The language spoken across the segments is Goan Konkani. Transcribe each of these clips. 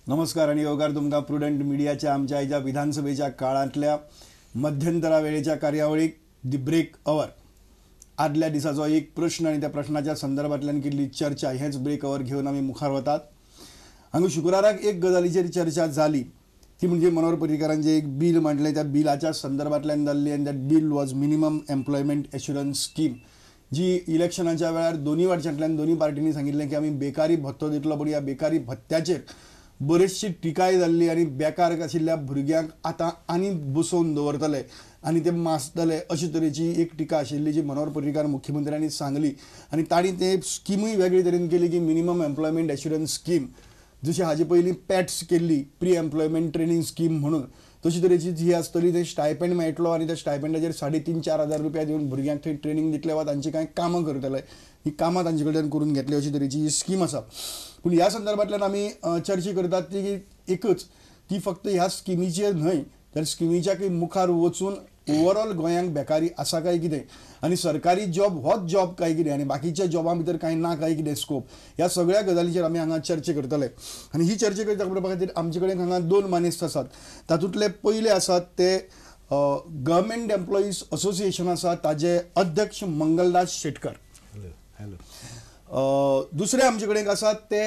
नमस्कार आनी येवकार तुमकां प्रुडंट मिडियाच्या आमच्या आयच्या विधानसभेच्या काळांतल्या मध्यंतरा वेळेच्या कार्यावळीक the break our. आदल्या दिसाचो एक प्रश्न आनी त्या प्रश्नाच्या संदर्भांतल्यान केल्ली चर्चा हेंच ब्रेक our घेवन आमी मुखार वतात. हांगा शुक्राराक एक गजालीचेर चर्चा जाली ती म्हणजे मनोहर पर्रीकारान जें एक बील मांडलें त्या बिलाच्या संदर्भांतल्यान जाल्ली आनी that bill was minimum employment assurance scheme, जी इलेक्शनाच्या वेळार दोनूय वाटच्यांतल्यान दोनूय पार्टींनी सांगिल्लें की आमी बेकारी भत्तो दितलो, पण ह्या बेकारी भत्त्याचेर बरीचशी टिकाय जाल्ली आनी बेकार आशिल्ल्या भुरग्यांक आतां आनी बसोवन दवरतले आनी ते मासतले अशे तरेची एक टिका आशिल्ली जी मनोहर पर्रीकार मुख्यमंत्र्यांनी सांगली. आनी तांणी ते स्किमूय वेगळे तरेन केली की मिनिमम एम्प्लॉयमेंट एश्युरन्स स्कीम, जशी हाजे पयलीं पॅट्स केल्ली प्री एम्प्लॉयमेंट ट्रेनींग स्कीम म्हणून, तशी तरेची जी आसतली ते स्टायपेंड मेळटलो आनी त्या स्टायपेंडाचेर 3.5-4 हजार रुपया दिवन भुरग्यांक थंय ट्रेनींग दितले वा तांची कांय कामां करतले, ही कामां तांचे कडल्यान करून घेतली अशी तरेची ही स्कीम आसा. पूण ह्या संदर्भांतल्यान आमी चर्चा करतात ती एकच, ती फक्त ह्या स्किमीचेर न्हय तर स्किमीच्या काही मुखार वचून ओवरऑल गोंयांक बेकारी आसा काय कितें आनी सरकारी जॉब होच जॉब काय कितें आनी बाकीच्या जॉबां भितर कांय ना काय कितें स्कोप, ह्या सगळ्या गजालीचेर आमी हांगा चर्चा करतले. आनी ही चर्चा करपा खातीर आमचे कडेन हांगा दोन मानेस्त आसात. तातूंतले पयले आसात ते गव्हर्मेंट एम्प्लॉईज असोसिएशन आसा ताजे अध्यक्ष मंगलदास शेटकर. हॅलो. दुसरे आमचे कडेन आसात ते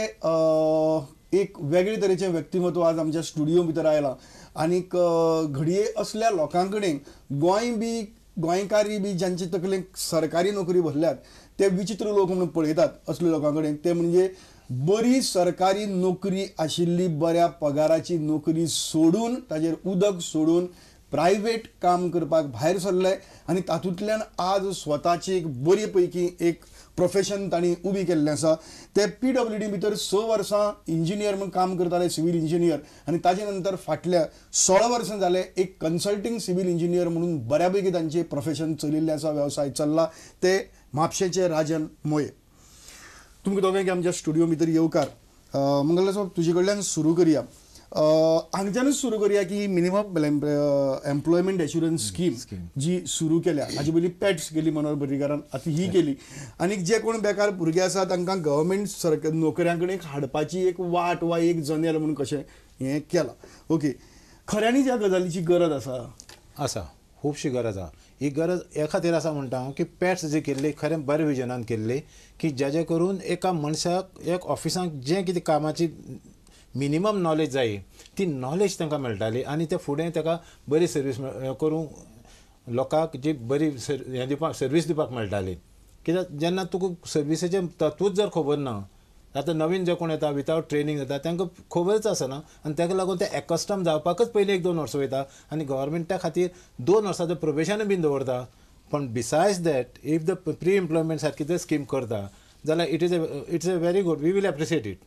एक वेगळे तरेचें व्यक्तिमत्व आज आमच्या स्टुडियो भितर आयलां आनीक घडये असल्या लोकां कडेन गोंय बी गोंयकारी बी ज्यांचे तकलेक सरकारी नोकरी भरल्यात ते विचित्र लोक म्हणून पळयतात असल्या लोकां कडेन, ते म्हणजे बरी सरकारी नोकरी आशिल्ली बऱ्या पगाराची नोकरी सोडून ताजेर उदक सोडून प्रायवेट काम करपाक भायर सरले आनी तातूंतल्यान आज स्वताची एक बरी पैकी एक प्रोफेशन तांणी उबी केल्लें आसा. ते PWD भितर 6 वर्सां इंजिनियर म्हणून काम करताले, सिवील इंजिनियर, आनी ताजे नंतर फाटल्या 16 वर्सां जाले एक कन्सल्टींग सिवील इंजिनियर म्हणून बऱ्या पैकी तांचें प्रोफेशन चलिल्लें आसा, वेवसाय चल्ला. ते म्हापशेचे राजन मोये. तुमकां दोगांयक आमच्या स्टुडियो भितर येवकार. मंगलदास बाब, तुजे कडल्यान सुरू करया. हांगच्यानूच सुरू करया की मिनिमम एम्प्लॉयमेंट एश्युरन्स स्कीम जी सुरू केल्या, हाजे पयलीं पॅट्स केली मनोहर पर्रीकारान, आतां ही केली आनी जे कोण बेकार भुरगे आसा तांकां गव्हर्मेंट सरकार नोकऱ्यां कडेन हाडपाची एक वाट वा एक जनेल म्हणून कशें हें केलां. ओके, खऱ्यांनीच ह्या गजालीची गरज आसा? आसा, खुबशी गरज आसा. ही गरज हे खातीर आसा म्हणटा हांव की पॅट्स जी केल्ली खरें बरें विजनान केल्ली की जेजे करून एका मनशाक एक ऑफिसांत जें कितें कामाची मिनिमम नॉलेज जाय ती नॉलेज तांकां मेळटाली आनी ते फुडें ताका बरी सर्वीस करूंक लोकांक जी बरी हें दिवपाक सर्वीस दिवपाक मेळटाली. कित्याक जेन्ना तुका सर्विसेचें तत्वूच जर खबर ना, आतां नवीन जे कोण येता विदावट ट्रेनींग जाता तांकां खबरच आसना आनी ताका लागून ते एकस्टम जावपाकच पयलीं 1-2 वर्सां वयता आनी गव्हर्मेंटा खातीर 2 वर्सांचें प्रोबेशनूय बीन दवरता. पण besides that if the pre employment सारकी जर स्कीम करता जाल्यार it's a very good, we will appreciate it.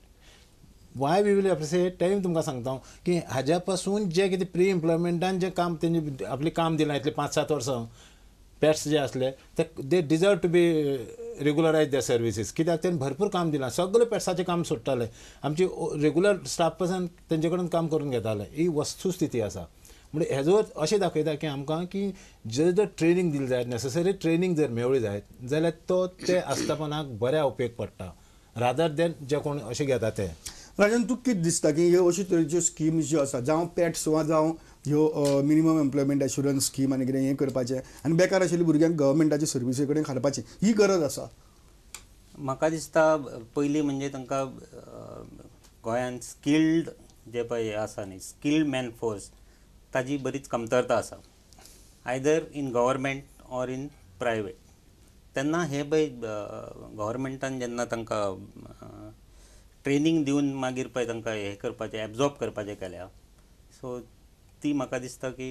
Why we will appreciate तें तुमकां सांगता हांव की हाज्या पासून जें कितें प्री एम्प्लॉयमेंटान जें काम तेंचे आपलें काम दिलां इतलें 5-7 वर्सां पॅट्स जे आसले ते they deserve to be regularise their services. कित्याक तेणें भरपूर काम दिलां, सगळें पॅट्साचें काम सोडटाले, आमची रेगुलर स्टाफ पासून तेंचे कडेन काम करून घेताले. ही वस्तुस्थिती आसा. म्हणजे हेजो अशें दाखयता की आमकां की जर जर ट्रेनींग दिली जायत, नेसेसरी ट्रेनींग जर मेळ्ळी जायत जाल्यार तो ते आस्थापनाक बऱ्या उपेग पडटा रादर देन जे कोण अशें घेता ते. राजन, तुका कितें दिसता की ह्यो अश्यो तरेच्यो स्किम्स ज्यो आसा, जावं पॅट्स वा जावं ह्यो मिनिमम एम्प्लॉयमेंट एश्युरन्स स्कीम आनी कितें हें करपाचें आनी बेकार आशिल्ल्या भुरग्यांक गव्हर्मेंटाचे सर्विसी कडेन हाडपाचें, ही गरज आसा? म्हाका दिसता पयलीं म्हणजे तांकां गोंयांत स्किल्ड जे पळय आसा न्ही, स्किल्ड मॅन फोर्स ताजी बरीच कमतरता आसा, either in government or in private. तेन्ना हे पळय गव्हर्मेंटान जेन्ना तांकां ट्रेनींग दिवन मागीर पळय तांकां हें करपाचें एब्जॉर्ब करपाचें केल्या, सो ती म्हाका दिसता की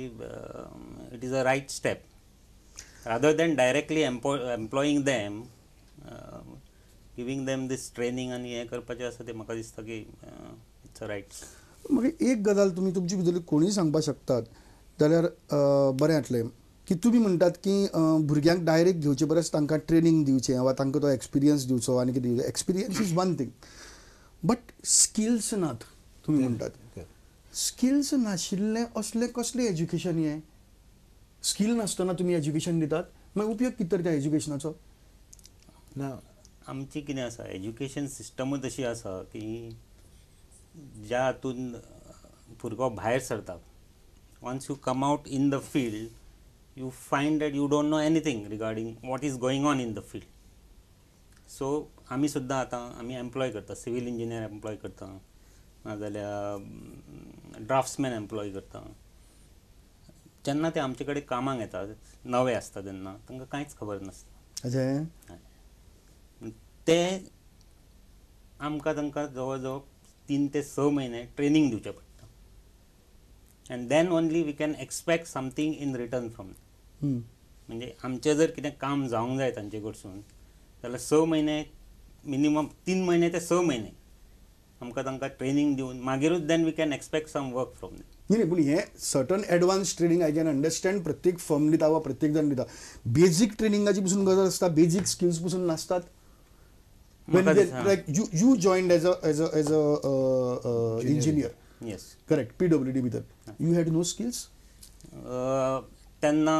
it is a right step rather than directly employing them, giving them this training आनी हें करपाचें आसा तें म्हाका दिसता की it's a right. मागीर एक गजाल तुमी तुमचे भितर कोणूय सांगपाक शकतात जाल्यार बरें जातलें की तुमी म्हणटात की भुरग्यांक डायरेक्ट घेवचे परस तांकां ट्रेनींग दिवचें वा तांकां तो एक्सपिरियन्स दिवचो आनी कितें. Experience is one thing but skills नात तुमी म्हणटात. स्किल्स नाशिल्लें असलें कसलें एज्युकेशन हें? स्कील नासतना तुमी एज्युकेशन दितात, मागीर उपयोग कितें तर त्या एज्युकेशनाचो? ना, आमची कितें आसा एज्युकेशन सिस्टमूच अशी आसा की ज्या हातून भुरगो भायर सरता, once you come out in the field you find that you don't know anything regarding what is going on in the field. So आमी सुद्दां आतां आमी एम्प्लॉय करता, सिवील इंजिनियर एम्प्लॉय करता, नाजाल्यार ड्राफ्ट्समॅन एम्प्लॉय करता. जेन्ना ते आमचे कडेन कामाक येता, नवे आसता तेन्ना तांकां कांयच खबर नासता. ते आमकां तांकां जवळ जवळ 3 ते 6 म्हयने ट्रेनींग दिवचें पडटा and then only we can expect something in return from. म्हणजे आमचें जर कितें काम जावंक जाय तांचे कडसून जाल्यार 6 म्हयने मिनिमम, 3 म्हयने ते 6 म्हयने आमकां तांकां ट्रेनींग दिवन मागीरूच then we can expect some work from them. न्ही, पूण हें certain advance training I can understand, प्रत्येक फर्म दिता वा प्रत्येक जाण दिता. बेजीक ट्रेनिंगाची पसून गरज आसता, बेजीक स्किल्स पसून नासतात. Like you joined as a engineer. Yes, correct. PWD भितर you had no skills तेन्ना.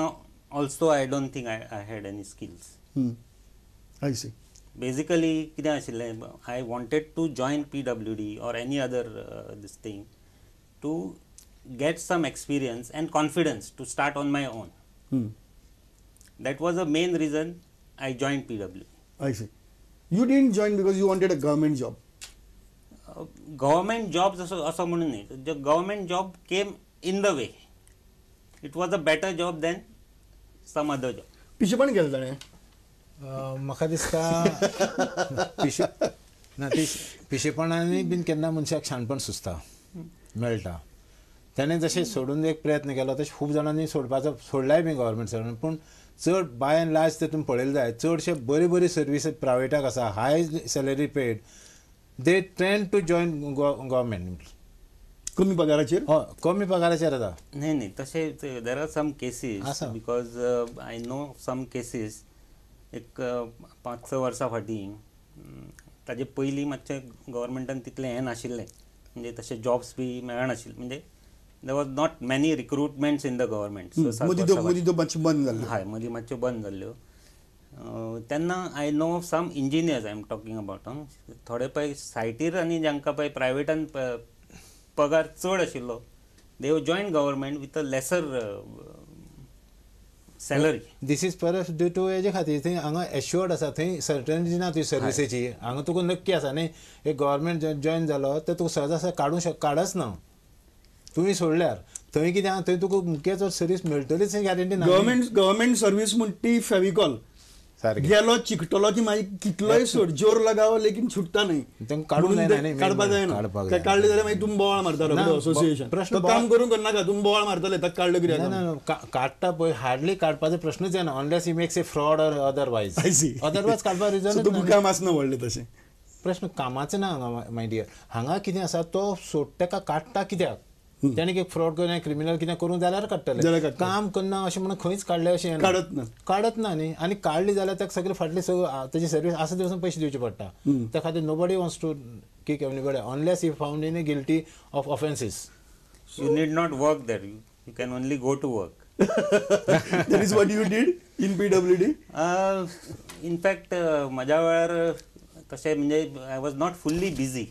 Also I don't think I had any skills. I see. Basically कितें आशिल्लें, I wanted to join PWD or any other this thing to get some experience and confidence to start on my own. That was the main reason I joined PWD. I see. You didn't join because you wanted a government job? Government job असो म्हणून न्ही. The government job came in the way. It was a better job than some other job. पिशेपण केलें ताणें? म्हाका दिसता ना, ती पिशेपणांनी बीन केन्ना मनशाक शाणपण सुचता, मेळटा. ताणें जशें सोडून एक प्रयत्न केलो तशें खूब जाणांनी सोडपाचो सोडलाय बी गव्हर्मेंट सर्वंट. पूण चड बाय एंड लार्ज तेतून पळयलें जाय, चडशे बरी बरी सर्वीस प्रायवेटाक आसा, high salary paid, they tend to join government. कमी पगाराचेर? हय, कमी पगाराचेर आसा. न्ही न्ही, तशें there are some cases, because I know some cases. एक 5-6 वर्सां फाटीं, ताजे पयलीं मातशें गव्हर्मेंटान तितलें हें नाशिल्लें, म्हणजे तशें जॉब्स बी मेळनाशिल्ले, म्हणजे there was not many recruitments in the government. हय, मदीं मातश्यो बंद जाल्ल्यो. तेन्ना I know some engineers, I am talking about, थोडे पळय सायटीर आनी जांकां पळय प्रायवेटान पगार चड आशिल्लो, they join government with a lesser salary. This is perhaps due to हेजे खातीर, थंय हांगा एश्युअर्ड आसा, थंय सर्टनिटी ना तुजी सर्विसेची. हांगा तुका नक्की आसा न्ही, एक गव्हर्मेंट जॉयन जालो तर तुका सहज आसा काडूंक शक, काडच ना तुवें सोडल्यार. थंय कितें आहा, थंय तुका मुख्य सर्वीस मेळटलीच गॅरंटी ना. गव्हर्मेंट सर्वीस म्हण ती फेविकॉल, गेलो चिकटलो की मागीर कितलोय सोड, जोर लगाव लेकीन छुटता न्ही. काडूंक जायना, काडपाक जायना. काडले जाल्यार मागीर तुमी बोवाळ मारता एसोसिएशन. काम करूंक करनाका, तुमी बोवाळ मारतले ताका काडले कित्याक. काडटा पळय, हार्डली काडपाचो प्रश्नूच येना unless he makes a fraud or otherwise. Otherwise काडपा रिजन तुका काम आसना व्हडलें तशें. प्रश्न कामाचो ना हांगा my dear. हांगा कितें आसा, तो सोडटा ताका काडटा कित्याक, ताणें एक फ्रॉड करून क्रिमिनल कितें करूंक जाल्यार काडटले. काम करना अशें म्हणून खंयच काडलें अशें काडत ना, काडत ना न्ही. आनी काडली जाल्यार ताका सगळे फाटली सगळं ताजी सर्वीस आसा ते वचून पयशे दिवचे पडटा. त्या खातीर nobody wants to kick anybody unless he found in guilty of offences. You need not work there, you can only go to work. That is what you did in PWD? In fact म्हज्या वेळार तशें म्हणजे I was not fully busy.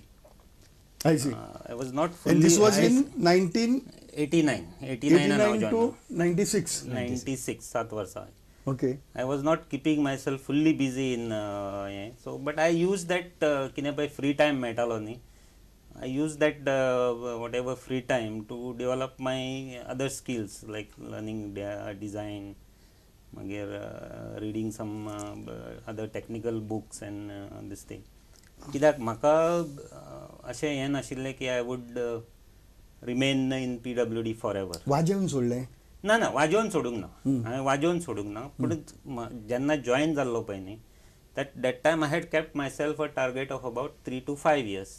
I see. I was not fully. And this was in 1989. 89 to 96. 96, 7 वर्सां. Okay. I was not keeping myself fully busy in so, but I used that कितें पळय free time मेळटालो न्ही, I used that whatever free time to develop my other skills like learning design, मागीर reading some other technical books and this thing. कित्याक म्हाका अशें हें नाशिल्लें की I would remain in PWD for ever. वाजेवन सोडलें? ना ना, वाजेवन सोडूंक ना, हांवें वाजेवन सोडूंक ना. पूण जेन्ना जॉयन जाल्लो पळय न्ही, that time I had kept myself a target of about 3 to 5 years.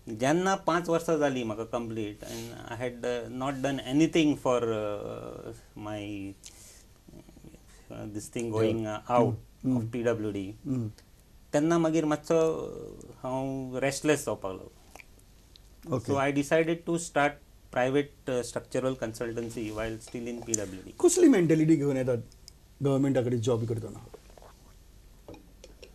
जेन्ना 5 वर्सां जालीं म्हाका complete and I had not done anything for my this thing going out of PWD, तेन्ना मागीर मातसो हांव रेस्टलेस जावपाक लागलो. So I decided to start private structural consultancy while still in PWD. कसली मेंटॅलिटी घेवन येतात गव्हर्मेंटा कडेन जॉब करतना?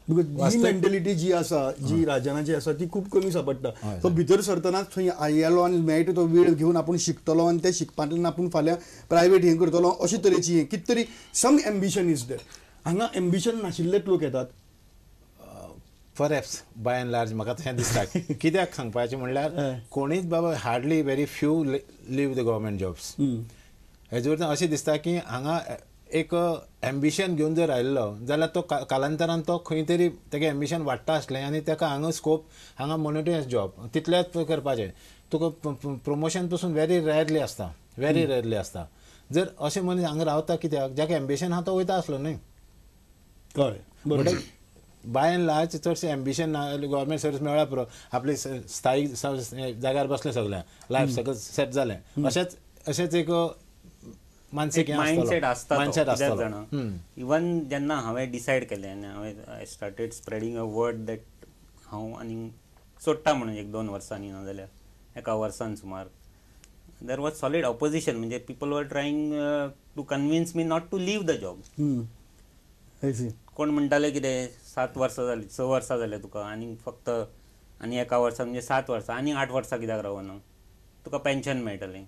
Because he mentality जी आसा, जी राजनाची आसा, ती खूब कमी सापडटा. तो भितर सरतनाच थंय आयलो आनी मेळटा तो वेळ घेवन आपूण शिकतलो आनी ते शिकपांतल्यान आपूण फाल्यां प्रायवेट हें करतलो, अशे तरेची हें कितें तरी सम एम्बिशन is there. हांगा एम्बिशन नाशिल्लेच लोक येतात. परहॅप्स बाय एंड लार्ज म्हाका तशें दिसता. कित्याक सांगपाचें म्हणल्यार कोणीच बाबा hardly very few leave the government jobs. हेजे वरवीं अशें दिसता की हांगा एक एम्बिशन घेवन जर आयिल्लो जाल्यार तो कालांतरान तो खंय तरी तेगे एम्बिशन वाडटा आसलें आनी ताका हांगा स्कोप, हांगा मोनोटोनस जॉब तितलेंच करपाचें, तुका प्रमोशन पसून व्हेरी रेरली आसता, व्हेरी रेरली आसता. जर अशें मनीस हांगा रावता कित्याक, जाका एम्बिशन आहा तो वयता आसलो न्हय. कळ्ळें. म्हणटकीर बाय एंड लार्ज चडशें एम्बिशन ना, गव्हर्मेंट सर्वीस मेळ्ळ्या पुरो, आपली स्थायीक जाग्यार बसलें, सगळें लायफ सगळें सेट जालें, अशेंच अशेंच एक मानसीक मायंडसेट आसता. कित्याक जाणा, इवन जेन्ना हांवें डिसायड केलें आनी हांवें I started spreading a word that हांव आनी सोडटा म्हणून एक दोन वर्सांनी नाजाल्यार एका वर्सान सुमार, there was solid opposition. म्हणजे people were trying to convince me not to leave the job. कोण म्हणटाले कितें 7 वर्सां जालीं, 6 वर्सां जालें तुका, आनी फक्त आनी एका वर्सान म्हणजे 7 वर्सां, आनी 8 वर्सां कित्याक रावना, तुका पेन्शन मेळटलें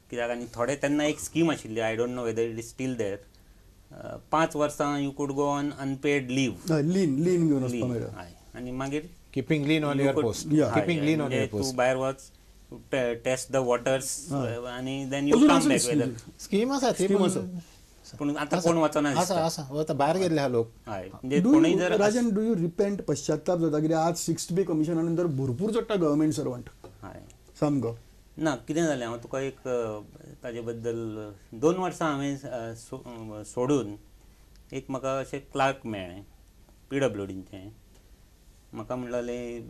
कित्याक. आनी थोडे तेन्ना एक स्कीम आशिल्ली, I don't know whether it is still there, 5 वर्सां you could go on unpaid leave, lien lien घेवन वचपाक मेळटा. आनी मागीर keeping lien on your post, keeping lien on your post, तूं भायर वच, टेस्ट the waters आनी then you come back. Whether scheme आसा ती, पूण आतां कोण वचना आसा, आसा वता भायर गेल्ले आहा लोक. हय, म्हणजे कोणूय जर राजन, do you repent, पश्चाताप जाता कित्याक आज सिक्स्थ पे कमिशना नंतर भरपूर चडटा गव्हर्मेंट सर्वंट? हय, सामको ना. कितें जालें, हांव तुका एक ताजे बद्दल 2 वर्सां हांवें सोडून एक म्हाका अशें क्लार्क मेळ्ळें PWDचें. म्हाका म्हणलें,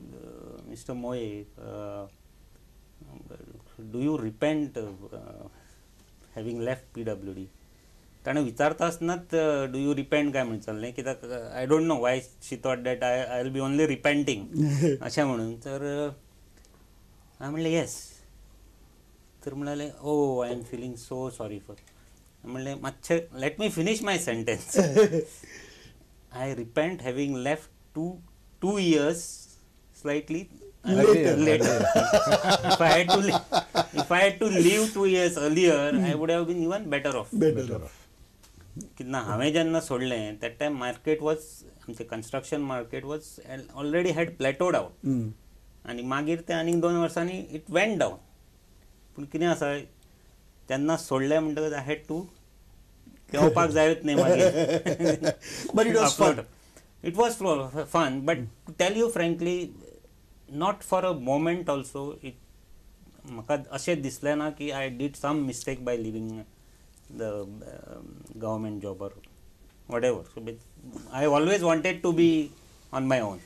mister Moye, do you repent having left PWD? ताणें विचारता आसतनाच do you repent काय म्हण विचारलें, कित्याक I don't know why she thought that I will be only repenting अशें म्हणून. तर हांवें म्हणलें येस. तर म्हणाले, oh I am feeling so sorry for. म्हणलें मातशें let me finish my sentence. I repent having left two years slightly later. If I had to leave 2 years earlier, I would have been even better off. Better off. कितना हांवें जेन्ना सोडलें that time market was, आमचें construction market was already had plateaued out. आनी मागीर तें आनीक 2 वर्सांनी it went down. पूण कितें आसा, तेन्ना सोडलें म्हणटकच I had to पेंवपाक जायूच न्ही मागीर. But it was fun. It was fun, but to tell you frankly, not for a moment also it म्हाका अशें दिसलें ना की I did some mistake by leaving the government job or whatever. I always wanted to be on my own.